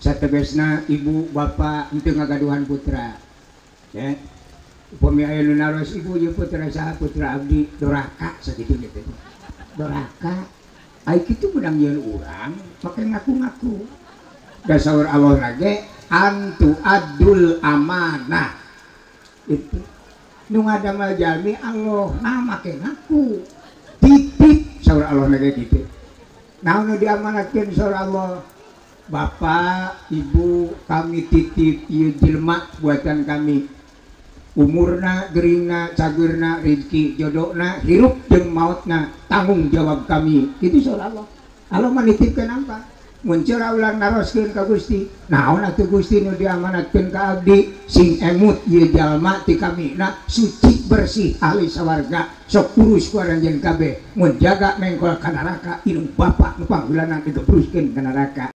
Sategesna ibu bapak henteu ngagaduhan putra. Ya. Upami aya nu naros ibu ieu putra saha putra abdi doraka sakitu gitu. Doraka. Ai kitu menang yeun urang make ngaku-ngaku. Da saur Allah lage antu adul amanah. Itu nu ngadamel jalmi Allah nah make ngaku. Titip saur Allah lage kitu. Naon nu diamanatkeun saur Allah? Bapak, Ibu, kami titip ieu jelema buatan kami. Umurna, geringna, cageurna, rezeki, jodona, hirup jeung mautna, tanggung jawab kami. Itu saur Allah. Allah mah nitipkeun apa? Mun ceura ulang naroskeun ka Gusti, naon atuh Gusti nu diamanatkeun ka abdi? Sing emut ieu jalma ti kami na suci bersih ahli sawarga, sok urus ku aranjeun kabeh. Mun jaga mengkol ka neraka, indung bapa nu pangheulana digebruskeun ka neraka.